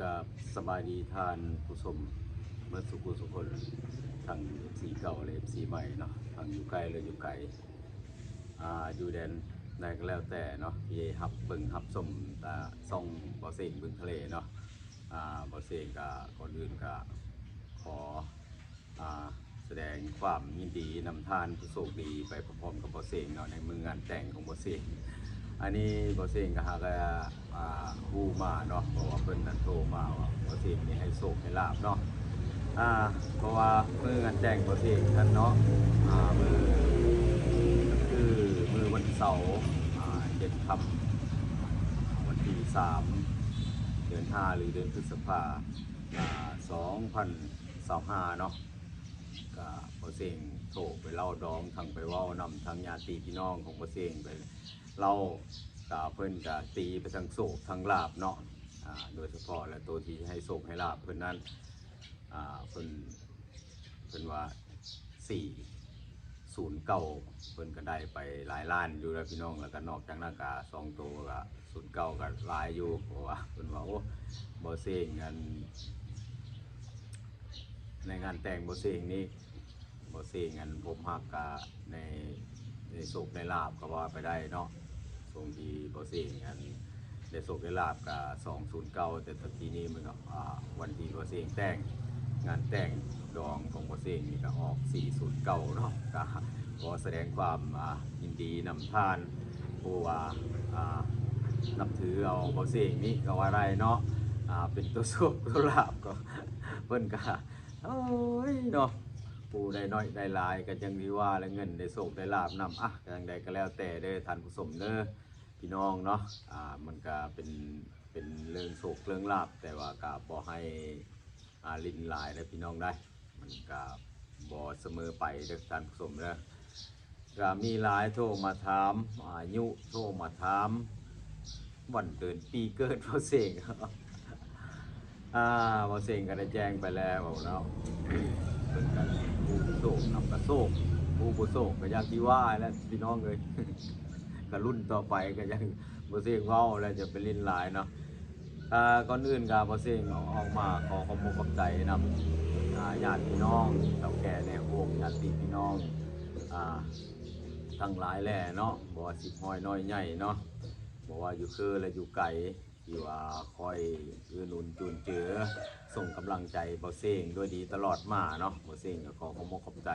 ກະສະບາຍດີທ່ານຜູ້ຊົມເໝິດສູ່ຜູ້ສູ່ຄົນ ທັງເອັຟຊີເກົ່າ ແລະ ເອັຟຊີໃໝ່ເນາະ ທັງຢູ່ໃກ້ ແລະ ຢູ່ໄກ ອ່າ ຢູ່ແດນໃດກໍແລ້ວແຕ່ເນາະ ທີ່ຮັບເບິ່ງຮັບຊົມ ອ່າ ຊ່ອງບໍ່ເສັງບຶງທະເລເນາະ. ອ່າ ບໍ່ເສັງກະ ກ່ອນອື່ນກະຂໍ ອ່າ ສະແດງຄວາມຍິນດີນຳທ່ານຜູ້ໂຊກດີໄປພ້ອມໆກັບບໍ່ເສັງເນາະ ໃນມື້ງານແຕ່ງຂອງບໍ່ເສັງ. ອັນນີ້ບໍ່ເສັງກະຫາກະ ອ່າ ຮູ້ມາເນາະ ເພາະວ່າເພິ່ນນັ້ນໂທມາວ່າບໍ່ເສັງນີ້ໃຫ້ໂຊກໃຫ້ລາບເນາະ. ອ່າ ເພາະວ່າມື້ງານແຕ່ງບໍ່ເສັງນັ້ນເນາະ ອ່າ ມື້ ຄືມື້ວັນເສົາ ອ່າ ເຈັດຄ່ຳ ວັນທີສາມ ເດືອນຫ້າ ຫຼື ເດືອນພຶດສະພາ ອ່າ ສອງພັນຊາວຫ້າເນາະ ກະບໍ່ເສັງໂທໄປເລົ່າດອງ ທັງໄປເວົ້ານຳທັງຍາດຕິພີ່ນ້ອງຂອງບໍ່ເສັງ ໄປເລົ່າ ກະເພິ່ນກະຕີໄປທັງໂຊກທັງລາບເນາະ. ອ່າ ໂດຍສະເພາະແລ້ວໂຕທີ່ໃຫ້ໂຊກໃຫ້ລາບເພິ່ນນັ້ນ ອ່າ ເພິ່ນ ເພິ່ນວ່າ ສີ່ສູນເກົ້າ ເພິ່ນກະໄດ້ໄປຫຼາຍລ້ານຢູ່ແລ້ວພີ່ນ້ອງ. ແລ້ວກະນອກຈາກນັ້ນກະສອງໂຕກະ ສູນເກົ້າກະຫຼາຍຢູ່ ເພາະວ່າເພິ່ນວ່າ ໂອ້ ບໍ່ເສັງ ອັນ ໃນງານແຕ່ງບໍ່ເສັງນີ້ ບໍ່ເສັງ ອັນ ພົບຮັກກະ ໃນ ໃນໂຊກໃນລາບກະວ່າໄປໄດ້ເນາະ. ຊ່ວງທີ່ບໍ່ເສັງ ອັນ ໄດ້ໂຊກໄດ້ລາບກະ ສອງສູນເກົ້າ ແຕ່ຕະກີ້ນີ້ມັນກະ ອ່າ ວັນທີ່ບໍ່ເສັງແຕ່ງ ງານແຕ່ງດອງຂອງບໍ່ເສັງນີ້ກະອອກ ສີ່ສູນເກົ້າເນາະ. ກະຂໍສະແດງຄວາມ ອ່າ ຍິນດີນຳທ່ານ ຜູ້ວ່າ ອ່າ ນັບຖືເອົາບໍ່ເສັງນີ້ກະວ່າໄດ້ເນາະ ອ່າ ເປັນໂຕໂຊກໂຕລາບ ກະເພິ່ນກະ ໂອ້ຍເນາະ ຜູ້ໄດ້ໜ້ອຍໄດ້ຫຼາຍກະຈັ່ງທີ່ວ່າ ແລະ ເງິນໄດ້ໂຊກໄດ້ລາບນຳ. ອ່ະ ຈັ່ງໃດກະແລ້ວແຕ່ເດີທ່ານຜູ້ຊົມເດີ ພີ່ນ້ອງເນາະ. ອ່າ ມັນກະເປັນ ເປັນເລື່ອງໂຊກເລື່ອງລາບ ແຕ່ວ່າກະບໍ່ໃຫ້ ອ່າ ຫຼິ້ນຫຼາຍເດີພີ່ນ້ອງເດີ ມັນກະບໍ່ສະເໝີໄປເດີທ່ານຜູ້ຊົມເດີ. ກະມີຫຼາຍໂທມາຖາມອາຍຸ ໂທມາຖາມວັນເດືອນປີເກີດບໍ່ເສັງ. ອ່າ ບໍ່ເສັງກະໄດ້ແຈ້ງໄປແລ້ວເນາະ ເພິ່ນກະ ຜູ້ໂຊກນຳກະໂຊກ ຜູ້ບໍ່ໂຊກກະຢ່າງທີ່ວ່າແຫຼະພີ່ນ້ອງເອີຍ. ກະລຸ້ນຕໍ່ໄປ ກະຍັງ ບໍ່ເສັງເວົ້າແລ້ວຈະໄປຫຼິ້ນຫຼາຍເນາະ. ກະກ່ອນອື່ນກະບໍ່ເສັງອອກມາຂໍຂອບອົກຂອບໃຈນຳ ອ່າ ຍາດພີ່ນ້ອງ ເຖົ້າແກ່ແມ່ໂຮງ ຍາດຕິພີ່ນ້ອງ ອ່າ ທັງຫຼາຍແຫຼະເນາະ ບໍ່ວ່າສິບຮ້ອຍນ້ອຍໃຫຍ່ເນາະ ບໍ່ວ່າຢູ່ເຄີ ແລະ ຢູ່ໄກ ທີ່ວ່າຄອຍເອື້ອໜູນຈຸນເຈືອ ສົ່ງກຳລັງໃຈບໍ່ເສັງດ້ວຍດີຕະຫຼອດມາເນາະ. ບໍ່ເສັງກະຂໍຂອບອົກຂອບໃຈ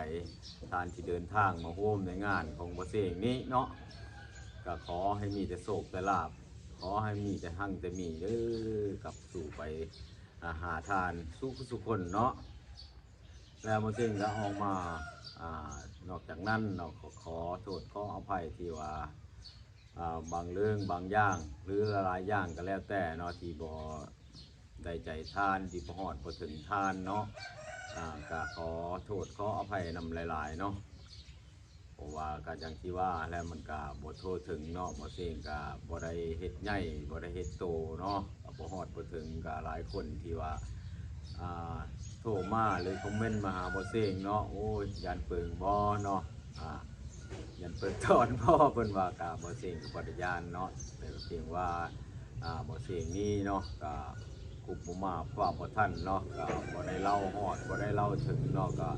ທ່ານທີ່ເດີນທາງມາຮ່ວມໃນງານຂອງບໍ່ເສັງນີ້ເນາະ. ກະຂໍໃຫ້ມີແຕ່ໂຊກແຕ່ລາບ ຂໍໃຫ້ມີແຕ່ຮັ່ງແຕ່ມີເດີ ກັບສູ່ໄປ ອ່າ ຫາທ່ານສູ່ຜູ້ສູ່ຄົນເນາະ. ແລ້ວບໍ່ເສັງກະອອກມາ ອ່າ ນອກຈາກນັ້ນເນາະ ຂໍ ຂໍໂທດຂໍອະໄພທີ່ວ່າ ອ່າ ບາງເລື່ອງບາງຢ່າງ ຫຼື ຫຼາຍໆຢ່າງກະແລ້ວແຕ່ເນາະ ທີ່ບໍ່ໄດ້ໃຈທ່ານ ທີ່ບໍ່ຮອດບໍ່ເຖິງທ່ານເນາະ ອ່າ ກະຂໍໂທດຂໍອະໄພນຳຫຼາຍໆເນາະ. ເພາະວ່າກະຢ່າງທີ່ວ່າແຫຼະ ມັນກະບໍ່ທົ່ວເຖິງເນາະ ບໍ່ເສັງກະບໍ່ໄດ້ເຮັດໃຫຍ່ ບໍ່ໄດ້ເຮັດໂຕເນາະ ກະບໍ່ຮອດບໍ່ເຖິງ. ກະຫຼາຍຄົນທີ່ວ່າ ອ່າ ໂທມາ ຫຼື ຄອມເມັນມາຫາບໍ່ເສັງເນາະ ໂອ້ຍ ຢ້ານເປິງບໍ່ເນາະ ອ່າ ຢ້ານເປິງຕອນບໍ່ ເພິ່ນວ່າ. ກະບໍ່ເສັງກະບໍ່ໄດ້ຢ້ານເນາະ ແຕ່ພຽງວ່າ ອ່າ ບໍ່ເສັງນີ້ເນາະ ກະຄຸບບໍ່ມາຄວ້າບໍ່ທັນເນາະ ກະບໍ່ໄດ້ເລົ່າຮອດ ບໍ່ໄດ້ເລົ່າເຖິງເນາະ ກະ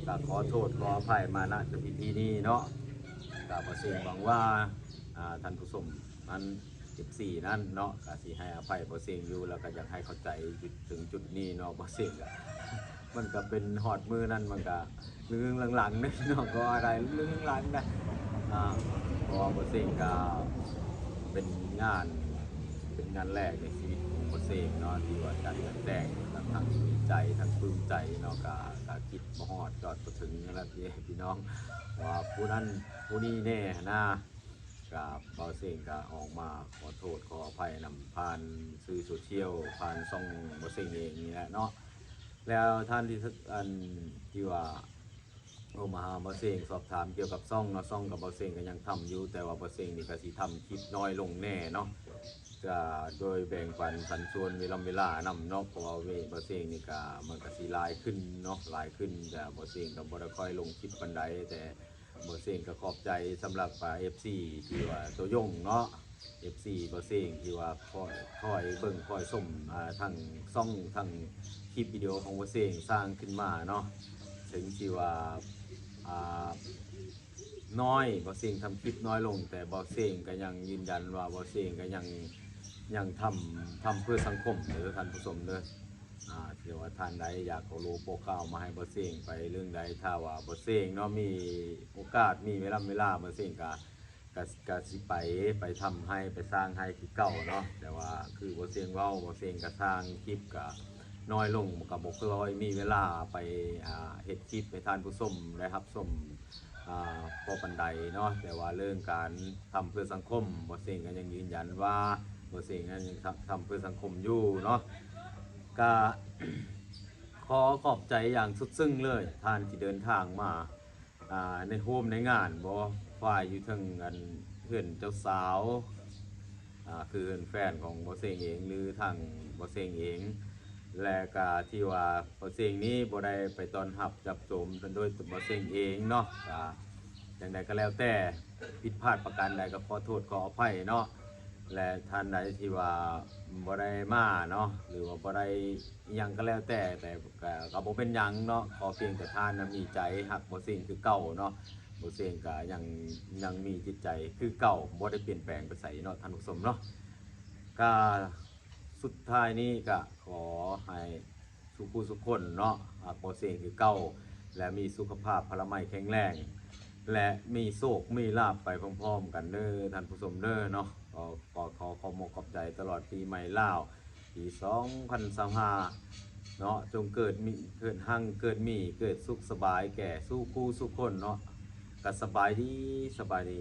ກະຂໍໂທດຂໍອະໄພມາ ນະ ທີ່ນີ້ເນາະ. ກະບໍ່ເສັງຫວັງວ່າ ອ່າ ທ່ານຜູ້ຊົມນັ້ນ ເອັຟຊີນັ້ນເນາະ ກະຊິໃຫ້ອະໄພບໍ່ເສັງຢູ່ ແລ້ວກະຢາກໃຫ້ເຂົ້າໃຈຈຸດ ເຖິງຈຸດນີ້ເນາະ. ບໍ່ເສັງກະ ມັນກະເປັນຮອດມື້ນັ້ນ ມັນກະ ລຶ້ງໆຫຼັງໆເນາະ ກໍວ່າໄດ້ ລຶ້ງໆຫຼັງໆນະ ອ່າ ເພາະວ່າບໍ່ເສັງກະເປັນງານ ເປັນງານແລກໃນຊີວິດຂອງບໍ່ເສັງເນາະ ທີ່ວ່າຈັດງານແຕ່ງ ທັງ ທັງດີໃຈ ທັງປຶ້ມໃຈເນາະ ກະ ກະຄິດບໍ່ຮອດ ຈອດບໍ່ເຖິງຫັ້ນລະ ພີ່ ພີ່ນ້ອງ ວ່າຜູ້ນັ້ນຜູ້ນີ້ແດ່ຫັ້ນນະ. ກະ ບໍ່ເສັງກະອອກມາຂໍໂທດຂໍອະໄພນຳ ຜ່ານສື່ໂຊຊຽວ ຜ່ານຊ່ອງບໍ່ເສັງເອງນີ້ແຫຼະເນາະ. ແລ້ວທ່ານທີ່ ອັນ ທີ່ວ່າ ໂທມາຫາບໍ່ເສັງ ສອບຖາມກ່ຽວກັບຊ່ອງເນາະ ຊ່ອງກະບໍ່ເສັງກະຍັງທຳຢູ່ ແຕ່ວ່າບໍ່ເສັງນີ້ກະຊິທຳຄລິບນ້ອຍລົງແດ່ເນາະ ກະໂດຍແບ່ງປັນສັນສ່ວນເວລາ ເວລານຳເນາະ ເພາະວ່າເວ ບໍ່ເສັງນີ້ກະ ມັນກະຊິຫຼາຍຂຶ້ນເນາະ ຫຼາຍຂຶ້ນ ກະບໍ່ເສັງກະບໍ່ໄດ້ຄ່ອຍລົງຄລິບປານໃດ ແຕ່ ບໍ່ເສັງກະຂອບໃຈສຳລັບ ອ່າ ເອັຟຊີ ທີ່ວ່າໂຕຢົງເນາະ ເອັຟຊີ ບໍ່ເສັງ ທີ່ວ່າຄອຍ ຄອຍເບິ່ງຄອຍຊົມ ອ່າ ທັງຊ່ອງ ທັງຄລິບວິດີໂອຂອງບໍ່ເສັງສ້າງຂຶ້ນມາເນາະ. ເຖິງຊິວ່າ ອ່າ ນ້ອຍ ບໍ່ເສັງທຳຄລິບນ້ອຍລົງ ແຕ່ບໍ່ເສັງກໍຍັງຢືນຢັນວ່າບໍ່ເສັງກໍຍັງ ຍັງທຳ ທຳເພື່ອສັງຄົມເດີທ່ານຜູ້ຊົມເດີ. ອ່າ ແຕ່ວ່າທ່ານໃດຢາກເອົາໂລໂປເກົ້າມາໃຫ້ບໍ່ເສັງໄປເລື່ອງໃດ ຖ້າວ່າບໍ່ເສັງເນາະ ມີໂອກາດ ມີເວລາ ເວລາ ບໍ່ເສັງກະ ກະ ກະຊິໄປ ໄປທຳໄຮ່ ໄປສ້າງໄຮ່ຄືເກົ່າເນາະ. ແຕ່ວ່າຄືບໍ່ເສັງເວົ້າ ບໍ່ເສັງກະສ້າງຄລິບກະນ້ອຍລົງ ກະບໍ່ຄ່ອຍມີເວລາໄປ ອ່າ ເຮັດຄລິບໃຫ້ທ່ານຜູ້ຊົມໄດ້ຮັບຊົມ ອ່າ ພໍປານໃດເນາະ. ແຕ່ວ່າເລື່ອງການທຳເພື່ອສັງຄົມ ບໍ່ເສັງກໍຍັງຢືນຢັນວ່າ ບໍ່ເສັງນັ້ນຍັງທຳ ທຳເພື່ອສັງຄົມຢູ່ເນາະ. ກະຂໍຂອບໃຈຢ່າງສຸດຊຶ້ງເລີຍ ທ່ານທີ່ເດີນທາງມາ ອ່າ ໃນໂຮມໃນງານບໍ່ ຝ່າຍຢູ່ເທິງອັນເຮືອນເຈົ້າສາວ ອ່າ ຄືເຮືອນແຟນຂອງບໍ່ເສັງເອງ ຫຼືທາງບໍ່ເສັງເອງ ແລະກະທີ່ວ່າບໍ່ເສັງນີ້ບໍ່ໄດ້ໄປຕ້ອນຮັບຈັບໂຈມໂດຍຕົວບໍ່ເສັງເອງເນາະ. ກະຈັ່ງໃດກໍແລ້ວແຕ່ ຜິດພາດປະການໃດກໍຂໍໂທດຂໍອະໄພເນາະ. ແລະທ່ານໃດທີ່ວ່າບໍ່ໄດ້ມາເນາະ ຫຼືວ່າບໍ່ໄດ້ອີ່ຫຍັງກໍແລ້ວແຕ່ ແຕ່ ກະ ກະບໍ່ເປັນຫຍັງເນາະ. ຂໍພຽງແຕ່ທ່ານນະມີໃຈຮັກບໍ່ເສັງຄືເກົ່າເນາະ. ບໍ່ເສັງກະຍັງ ຍັງມີຈິດໃຈຄືເກົ່າ ບໍ່ໄດ້ປ່ຽນແປງໄປໃສເນາະທ່ານຜູ້ຊົມເນາະ. ກະສຸດທ້າຍນີ້ກະຂໍໃຫ້ ສູ່ຜູ້ສູ່ຄົນເນາະ ຮັກບໍ່ເສັງຄືເກົ່າ ແລະມີສຸຂະພາບພະລະໄມແຂງແຮງ ແລະມີໂຊກມີລາບໄປພ້ອມໆກັນເດີທ່ານຜູ້ຊົມເດີເນາະ. ກໍ ກໍຂໍຂອບອົກຂອບໃຈຕະຫຼອດປີໃໝ່ລາວ ປີສອງພັນຊາວຫ້າເນາະ ຈົ່ງເກີດມີ ເກີດຮັ່ງເກີດມີ ເກີດສຸກສະບາຍແກ່ສູ່ຄູ່ສູ່ຄົນເນາະ. ກໍສະບາຍດີ ສະບາຍດີ.